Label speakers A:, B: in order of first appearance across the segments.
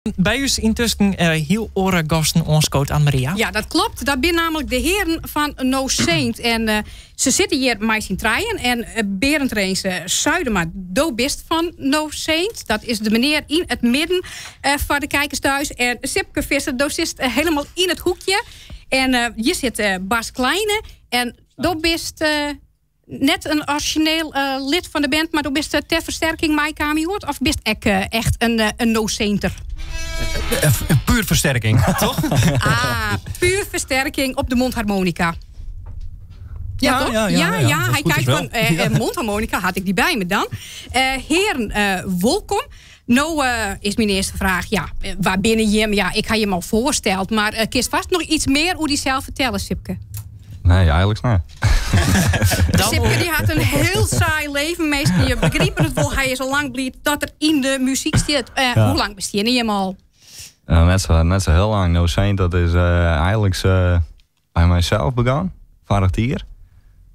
A: By ús yntusken hiel oare gasten oanskood, Anne-Maria.
B: Ja, dat klopt. Dat binne namelijk de heren fan No Saint. En se sitte hjir mei syn trijen. En Berend Rinse Zuidema, do bist fan No Saint. Dat is de menear yn it midden foar de kijkers thuis. En Sipke Visser, do sitst helemaal yn it hoekje. En hjir sit Bas Kleine. En do bist net in orizjineel lid fan de band, mar do bist ter fersterking meikaam hjoed? Of bist ek echt in No Sainter?
C: Puur fersterking, toch?
B: Ah, puur fersterking op de mondharmonica. Ja, toch?
C: Ja, ja,
B: ja,
C: dat
B: hij
C: goed is
B: kijkt
C: wel.
B: van, mondharmonica had ik die bij me dan. Heren, wolkom. No is myn earste fraach, ja, wa binne jim? Ja, ik ha jim al foarsteld, mar kinst fêst noch iets mear oer dysels fertelle, Sipke?
D: Nee, eigentlik net.
B: Sipke dy hat in hiel saai leven. Minsken, je begripe it wol. Hy is al lang bliid dat er yn de muzyk stiet. Hoe lang besteane jim al?
D: Net sa hiel lang. No Saint, dat is eigentlik by mysels begûn. Foarich jier.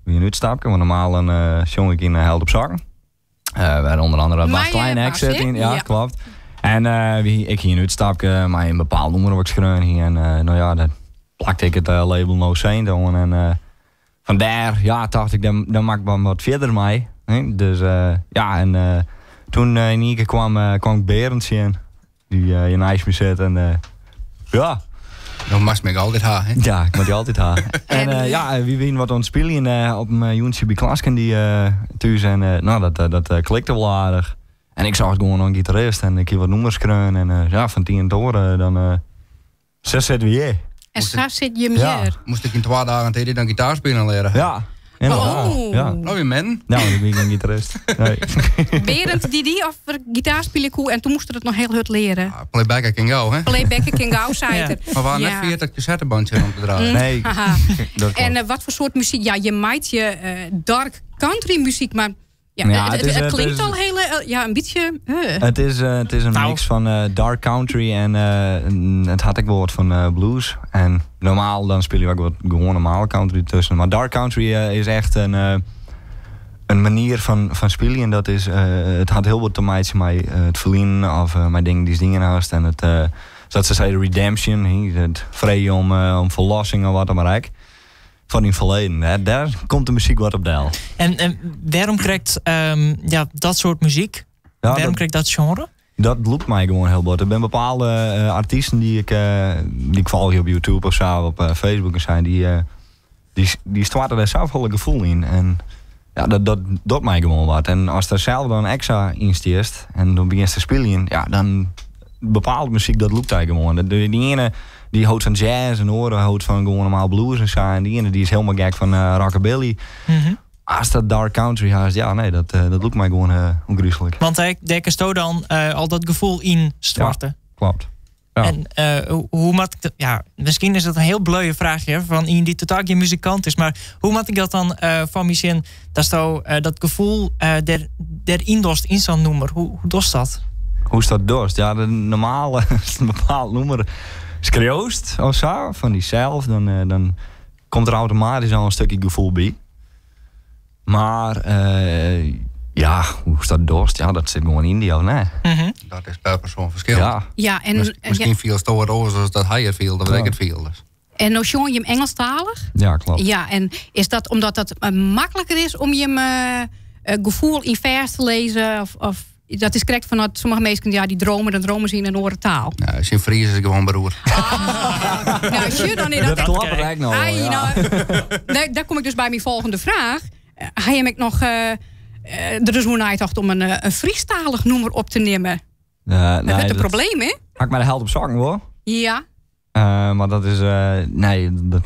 D: Wie in útstapke, want normaal dan sjong ik yn Held op Sokken. Wêr ûnder oare Bas
B: Mei,
D: Klein
B: Bas,
D: ek sit
B: hè?
D: yn. Ja, klopt. En ik hie in útstapke mei in bepaald nûmer wat ik skreaun hie. En no ja, dêr plakte ik it label No Saint oan. En fandêr, ja, tocht ik, dan moat ik wat fierder mei. Hè? Dus ja, en toen yn ien kear kwam ik Berend tsjin. Dy't hjir neist my sit. En ja.
E: No moatst my altyd ha, hè?
D: Ja, ik moat dy altyd ha. En ja, wy wiene wat oan it spyljen op in jûntsje by Klasken dy thús. En no, dat klikte wol aardich. En ik socht gewoan in gitarist en ik hie wat nûmers skreaun. En ja, fan it ien it oare, dan sa sitte we hjir.
B: En sa sit jim hjir.
E: Moast ik yn 2 dagen tiid dan gitaar spyljen leare?
D: Ja, inderdaad.
B: Oh.
D: Ja.
E: No, wie men.
D: Nou, ik wie gjin gitarist. Nee.
B: Berend die dy of er gitaar spylje koe en toen moast er it noch hiel hurd leare.
E: Ja, playbacken kin gau, hè?
B: Playbacken kin gau, sei er.
E: Mar we net ferjit dat kassettebandje om te draaien.
D: Nee,
B: Haha.
D: dat klopt.
B: En wat foar soart muzyk? Ja, je meitsje dark country muzyk, mar ja,
D: Ja,
B: it
D: het
B: klinkt al hiel, ja, in bytsje.
D: It is in
A: Nou.
D: mix fan dark country en it hat ek wol wat fan blues. En normaal dan spylje we ek wat gewoan normale country tusken. Mar dark country is echt in manier fan spyljen. It hat hiel wat te meitsjen mei it ferline of mei dingen dy'tst dien hast. En it, sa't se sizze, redemption, hè, it freegjen om ferlossing of wat dan mar ek. Fan dyn ferleden. Hè. Dêr komt de muzyk wat op del.
A: En wêrom krekt ja, dat soart muzyk?
D: Ja,
A: Wêrom krekt dat sjenre?
D: Dat lûkt my gewoan hiel bot. Der binne bepaalde artysten dy't ik folgje op YouTube of sa, op Facebook en sa. Dy stoarte dêr safolle gefoel yn. En ja, dat docht my gewoan wat. En ast der sels dan ekstra yn stiest en dan begjinst te spyljen, ja, dan bepaalde muzyk, dat lûkt dy gewoan. Dy iene dy hâldt fan jazz en de oare hâldt fan gewoan normaal blues en sa. En dy iene dy is hielendal gek fan rockabilly. Ast dat dark country hast, ja, nee, dat lûkt my gewoan ôfgryslik.
A: Want dêr kinsto dan al dat gefoel yn stoarte.
D: Ja, klopt. Ja.
A: En hoe moat ik dat, ja, miskien is dat in hiel bleuwe fraach fan ien dy't totaal gjin muzikant is, mar hoe moat ik dat dan foar my sjen datsto dat gefoel dêryn dochst yn sa'n nûmer? Hoe dochst dat?
D: Hoe is dat dochst? Ja, de normale in bepaald nûmer skriuwst of sa, fan dysels, dan komt der automatysk al in stikje gefoel by. Mar ja, hoe is dat dochst? Ja, dat sit gewoan yn dy, of net?
E: Dat is per persoan ferskillend.
D: Ja.
B: Ja, en,
E: Miskien fielsto it oars as dat hy it fielt, of dat ik it fiel. Dus.
B: En no sjonge jim Ingelsktalich?
D: Ja, klopt.
B: Ja, en is dat omdat dat makliker is om jim gefoel yn fêst te lizzen? Of dat is krekt fan dat sommige minsken, ja, dy dreame, dan dreame se yn in oare taal.
E: Ja, syn Frysk is gewoan beroerd.
B: Ah, nou, sjoch, dan is dat
D: Dat klopt eigenlijk noch wel,
B: Ai,
D: ja.
B: nou, nee, dêr kom ik dus by myn folgjende fraach. Ha jim ek noch der is oer neitocht om in Frysktalich nûmer op te nimmen?
D: Nee,
B: Dat wurdt in probleem, hè?
D: Ha ik mei de Held op Sokken wol. Maar dat is, nee, dat,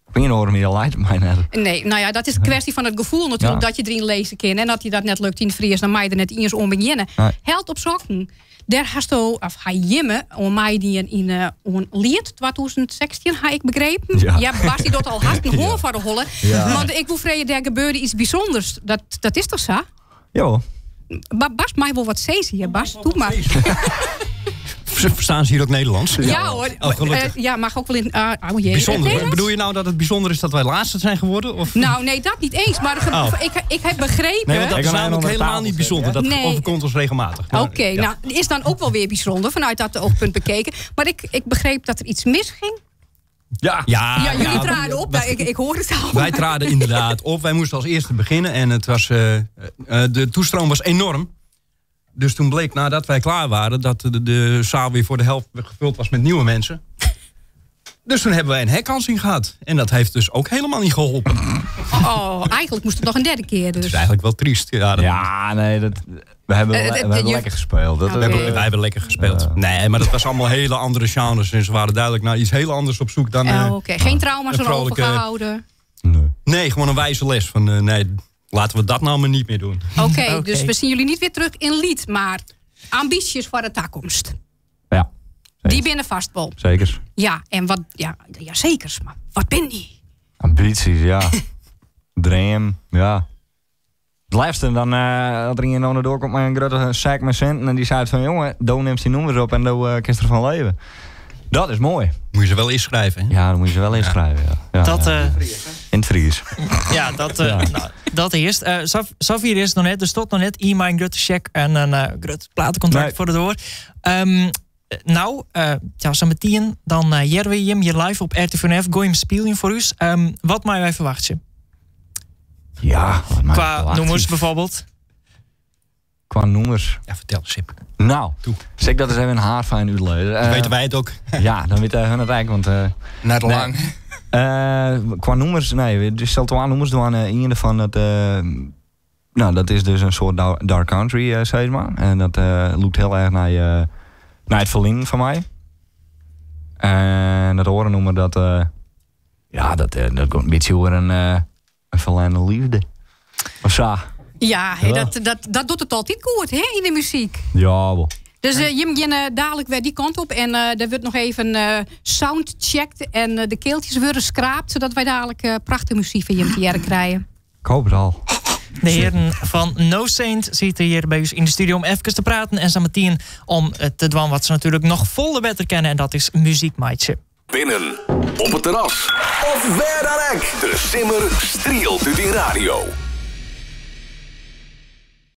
D: op ien oare manier leit it my net.
B: Nee, no ja, dat is in kwestje fan it gefoel natuerlik dat je deryn lizze kinne. En as dy dat net lukt yn it Frysk, dan mei je der net iens oan begjinnen.
D: Nee.
B: Held op Sokken, dêr hasto, of ha jimme oan meidien yn oan Liet 2016, ha ik begrepen.
D: Ja.
B: Ja, Bas dy docht al hast in hân foar de holle.
D: Ja.
B: Want ik wol freegje, dêr gebeurde yts bysûnders. Dat is toch sa?
D: Ja.
B: Bas mei wol wat sizze hjir, Bas. Doe mar.
C: Verstaan ze hier ook Nederlands?
B: Ja, hoor.
C: Oh, gelukkig.
B: Ja, mag ook wel in... Ah, oh jee.
C: Bijzonder.
B: Nederlands?
C: Bedoel je nou dat het bijzonder is dat wij laatste zijn geworden? Of?
B: Nou, nee, dat niet eens. Maar
C: Oh.
B: ik heb begrepen...
C: Nee, want dat
D: Ik
C: is
D: kan
C: namelijk
D: onder de
C: helemaal
D: tafel
C: niet bijzonder. Dat
B: Nee.
C: overkomt ons regelmatig. Maar,
B: Oké,
C: ja.
B: nou, is dan ook wel weer bijzonder vanuit dat oogpunt bekeken. Maar ik begreep dat er iets misging.
D: Ja.
C: Ja,
B: Ja, jullie
C: ja,
B: traden op. Nou, ik hoor het al.
C: Wij traden inderdaad op. Wij moesten als eerste beginnen. En het was, de toestroom was enorm. Dus toen bleek nadat wij klaar waren... dat de zaal weer voor de helft gevuld was met nieuwe mensen. Dus toen hebben wij een herkansing gehad. En dat heeft dus ook helemaal niet geholpen. Het
B: Oh, eigenlijk moest het nog een derde keer dus.
C: is eigenlijk wel triest. Ja, dat-
D: Ja, nee, dat, we hebben, we hebben lekker gespeeld. Dat,
B: Oké.
C: We hebben, wij hebben lekker gespeeld. Nee, maar dat was allemaal hele andere genres. En ze waren duidelijk naar iets heel anders op zoek dan...
B: Oh, Oké, geen trauma's
C: een
B: erover
C: vrolijke-
B: gehouden.
D: Nee.
C: Nee, gewoon een wijze les. Van nee, laten we dat nou maar niet meer doen.
B: Oké,
A: Oké.
B: dus we zien jullie niet weer terug in lied, maar ambities voor de toekomst.
D: Ja,
B: Die binnen vast wel.
D: zeker.
B: Ja, en wat, ja, ja zeker, maar wat ben die?
D: Ambities, ja. Dream, ja. Het liefste dan dat er iemand naar door komt met een grote zak met centen en die zei van jongen, doe neemt die nummers op en doe kun je ervan leven. Dat is mooi.
C: Moet je ze wel inschrijven. Hè?
D: Ja, dan moet je ze wel inschrijven. Ja. Ja,
A: Dat,
D: ja. In het Fries.
A: Ja, dat, nou, dat eerst. Safir is nog net, er stond nog net in mijn grote check en een groot platencontract
D: Nee.
A: voor de door. Nou, ja, zo meteen, dan jaren we hem hier live op RTV NF. Gooi hem spelen voor u. Wat mij wij verwachten?
D: Ja, wat maakt
A: Qua
D: het
A: nummers
D: uit?
A: bijvoorbeeld.
D: Qua nummers.
C: Ja, vertel, Sip.
D: Nou,
C: Toe.
D: zeg ik dat eens even een haarfijn uitlezen.
C: Weten wij het ook?
D: Ja, dan weten hun het eigenlijk, want...
E: Net
D: Nee.
E: lang.
D: Qua nummers, nee, er stelt twee nummers door aan. Een van dat, nou, dat is dus een soort dark country, zeg maar. En dat loopt heel erg naar het verliezen van mij. En dat horen noemen dat, ja, dat komt een beetje over een verlengde liefde. Of zo.
B: Ja, hè,
D: Ja.
B: dat doet het altijd goed hè, in de muziek.
D: Ja, wel.
B: Dus Jim ging dadelijk weer die kant op. En daar wordt nog even soundcheckt. En de keeltjes worden scraapt. Zodat wij dadelijk prachtige muziek van Jim te krijgen.
D: Ik hoop het al.
A: De heren van No Saint zitten hier bij ons in de studio om even te praten. En zo meteen om te dwan wat ze natuurlijk nog volle beter kennen. En dat is muziekmaatje.
F: Binnen, op het terras of waar dan ook. De Simmer strielt uit die radio.